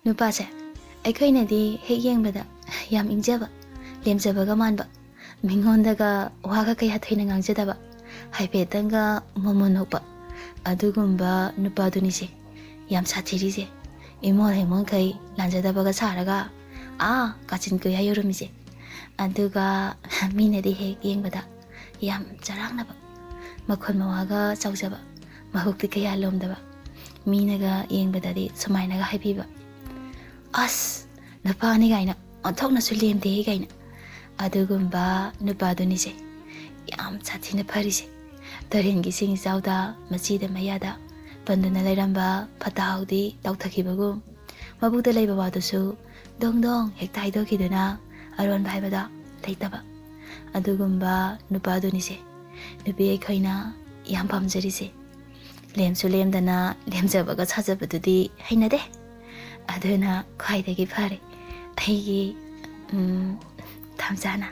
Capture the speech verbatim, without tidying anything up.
ꯅꯨꯄꯥꯁꯦ ꯑꯩꯈꯣꯏꯅꯗꯤ ꯍꯦꯛ ꯌꯦꯡꯕꯗ ꯌꯥꯝ ꯏꯪꯖꯕ, ꯂꯦꯝꯖꯕꯒ ꯃꯥꯟꯕ, ꯃꯤꯉꯣꯟꯗꯒ ꯋꯥꯒ ꯀꯌꯥ ꯊꯣꯏꯅ ꯉꯥꯡꯖꯗꯕ, ꯍꯥꯏꯐꯦꯠꯇꯪꯒ ꯃꯣꯃꯣꯟ ꯅꯣꯛꯄ, ꯑꯗꯨꯒꯨꯝꯕ ꯅꯨꯄꯥꯗꯨꯅꯤꯁꯦ ꯌꯥꯝ ꯁꯥꯊꯤꯔꯤꯁꯦ꯫ ꯏꯃꯣꯟ ꯍꯩꯃꯣꯟꯈꯩ ꯂꯥꯟꯖꯗꯕꯒ ꯁꯥꯔꯒ ꯑꯥ ꯀꯥꯆꯤꯟ ꯀꯣꯏꯌꯥ ꯌꯧꯔꯝꯃꯤꯁꯦ꯫ ꯑꯗꯨꯒ ꯃꯤꯅꯗꯤ ꯍꯦꯛ ꯌꯦꯡꯕꯗ ꯌꯥꯝ ꯆꯔꯥꯡꯅꯕ, ꯃꯈꯣꯟ ꯃꯋꯥꯒ ꯆꯥꯎꯖꯕ, ꯃꯍꯨꯛꯇꯤ ꯀꯌꯥ ꯂꯣꯝꯗꯕ, ꯃꯤꯅꯒ ꯌꯦꯡꯕꯗꯗꯤ ꯁꯨꯃꯥꯏꯅꯒ ꯍꯥꯏꯕꯤꯕ, "ꯑꯁ, ꯅꯨꯄꯥꯅꯤ ꯀꯥꯏꯅ ꯑꯣꯟꯊꯣꯛꯅꯁꯨ ꯂꯦꯝꯗꯦ" ꯀꯥꯏꯅ꯫ ꯑꯗꯨꯒꯨꯝꯕ ꯅꯨꯄꯥꯗꯨꯅꯤꯁꯦ ꯌꯥꯝ ꯁꯥꯊꯤꯅ ꯐꯔꯤꯁꯦ꯫ ꯇꯨꯔꯦꯟꯒꯤ ꯏꯁꯤꯡ ꯏꯆꯥꯎꯗ ꯃꯆꯤꯗ ꯃꯌꯥꯗ ꯄꯟꯗꯨꯅ ꯂꯩꯔꯝꯕ ꯐꯠꯇ ꯍꯥꯎꯗꯤ ꯇꯥꯎꯊꯈꯤꯕꯒꯨꯝ, ꯃꯕꯨꯛꯇ ꯂꯩꯕ ꯋꯥꯗꯨꯁꯨ ꯗꯣꯡ ꯗꯣꯡ ꯍꯦꯛꯇ ꯍꯥꯏꯗꯣꯛꯈꯤꯗꯨꯅ ꯑꯔꯣꯟꯕ ꯍꯥꯏꯕꯗꯣ ꯂꯩꯇꯕ꯫ ꯑꯗꯨꯒꯨꯝꯕ ꯅꯨꯄꯥꯗꯨꯅꯤꯁꯦ ꯅꯨꯄꯤ ꯑꯩꯈꯣꯏꯅ ꯌꯥꯝ ꯄꯥꯝꯖꯔꯤꯁꯦ꯫ ꯂꯦꯝꯁꯨ ꯂꯦꯝꯗꯅ ꯂꯦꯝꯖꯕꯒ ꯁꯥꯖꯕꯗꯨꯗꯤ ꯍꯩꯅꯗꯦ꯫ ꯑꯗꯨꯅ ꯈ꯭ꯋꯥꯏꯗꯒꯤ ꯐꯔꯦ ꯑꯩꯒꯤ, ꯎꯝ, ꯊꯝꯖꯥꯅ꯫